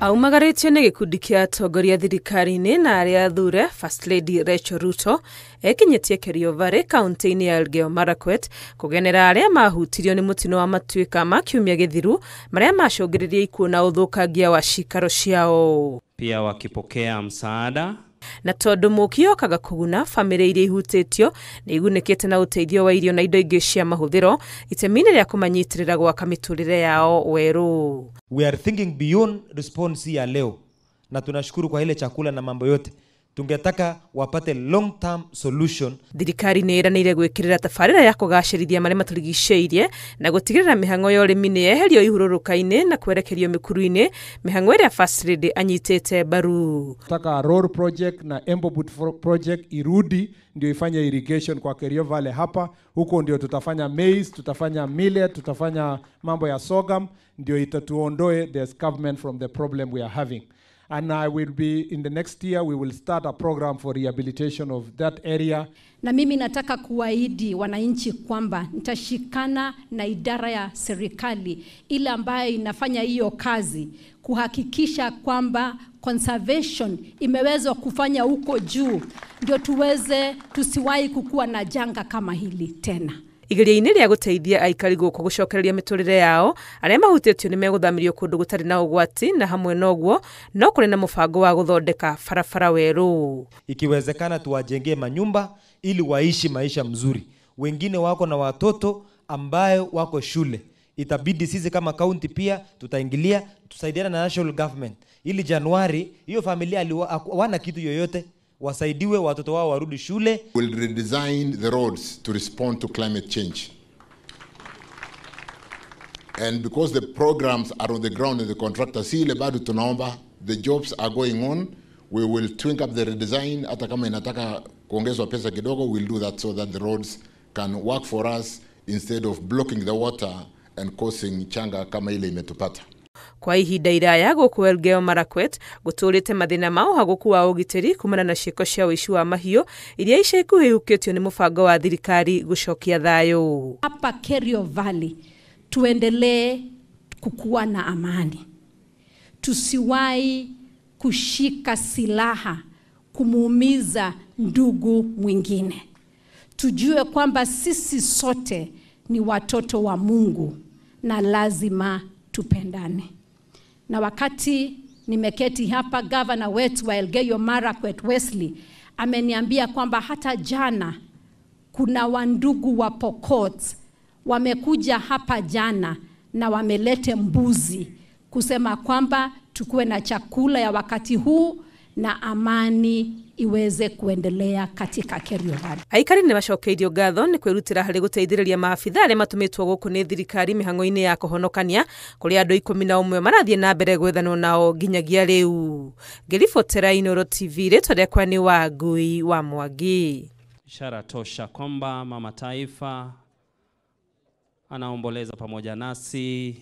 Aumagarĩtio nĩ gĩkundi kĩa atongoria thirikari-inĩ na arĩa athure, First Lady Rachel Ruto ekinyĩtie Kerio Valley kaunti-inĩ ya Elgeyo Marakwet kũgenera arĩa mahutirio nĩ mũtino wa matuĩka ma kiumia gĩthiru marĩa macũngĩrĩrie ikuũ na ũthũkangia wa cikaro ciao. Pia wakipokea msaada na tondũ mũki yokaga kũguna bamĩrĩ iria ihutĩtio nĩ igunĩkĩte na ũteithio wa irio na indo ingĩ cia mahũthĩro itemi-inĩ rĩa kũmanyitĩrĩra gwaka mĩtũrĩre yao werũ. We are thinking beyond response ya leo, na tunashukuru kwa ile chakula na mambo yote. Tungetaka wapate long term solution. Thirikari nĩ ĩranĩire gwĩkĩrĩra tabarĩra ya kũgacĩrithia marĩa matũrigicĩirie na gũtigĩrĩra mĩhang'o ya ũrĩmi nĩ yeherio ihũrũrũka-inĩ na kwerekerio mĩkuru-inĩ, mĩhang'o ĩrĩa First Lady anyitĩte mbaru. Nataka Road project na Embobut project irudi ndio ifanye irrigation kwa Kerio Valley hapa. Huko ndio tutafanya maize, tutafanya millet, tutafanya mambo ya sorghum, ndio itatuondoe the government from the problem we are having. And I will be, in the next year, we will start a program for rehabilitation of that area. Na mimi nataka kuahidi wananchi kwamba nitashikana na idara ya serikali ile ambayo inafanya hiyo kazi kuhakikisha kwamba conservation imewezwa kufanya huko juu, ndio tuweze tusiwahi kukua na janga kama hili tena. Igeria-inĩ rĩa gũteithia aikari gũkũ gũcokereria mĩtũrĩre yao, arĩa mahutĩtio nĩ megũthamĩrio kũndũ gũtarĩ na ũgwati, na hamwe na ũguo no kũrĩ na mũbango wa gũthondeka barabara werũ. Ikiwezekana tuwajengee manyumba ili waishi maisha mzuri. Wengine wako na watoto ambayo wako shule. Itabidi sisi kama county pia tutaingilia, tusaidiane na national government ili Januari hiyo familia hawana kitu yoyote, wasaidiwe watoto wao warudi shule. We'll redesign the roads to respond to climate change. And because the programs are on the ground and the contractors see ile bado tunaomba, the jobs are going on, we will twink up the redesign. Hata kama inataka kuongezwa pesa kidogo, we'll do that so that the roads can work for us instead of blocking the water and causing changa kama ile imetupata. Kwa ihinda iraya gũkũ Elgeyo Marakwet gũtũrĩte mathĩna ma ũhagũku wa ũgitĩri kumana na ciĩko cia ũici wa mahiũ iria ica ikuhĩ ihukĩtio nĩ mũbango wa thirikari gũcokia thayũ. Hapa Kerio Valley tuendelee kukuwa na amani, tusiwahi kushika silaha kumuumiza ndugu mwingine. Tujue kwamba sisi sote ni watoto wa Mungu na lazima tupendane. Na wakati nimeketi hapa, governor wetu wa Elgeyo Marakwet Wesley ameniambia kwamba hata jana kuna wandugu wa Pokot wamekuja hapa jana na wamelete mbuzi kusema kwamba tukuwe na chakula ya wakati huu na amani iweze kuendelea katika Kerio Valley. Aikari nĩ macokeirio ngatho nĩ kwĩrutĩra harĩ gũteithĩrĩria maabitha arĩa matũmĩtwo gũkũ nĩ thirikari mĩhang'o-inĩ ya kũhonokania kũrĩa andũ 11 marathiĩ na mbere gwethanwo nao nginyagia rĩu. Ngĩribotera Inooro TV, rĩtwa rĩakwa nĩ Wangui wa Mwangi. Ishara tosha kwamba mama taifa anaomboleza pamoja nasi.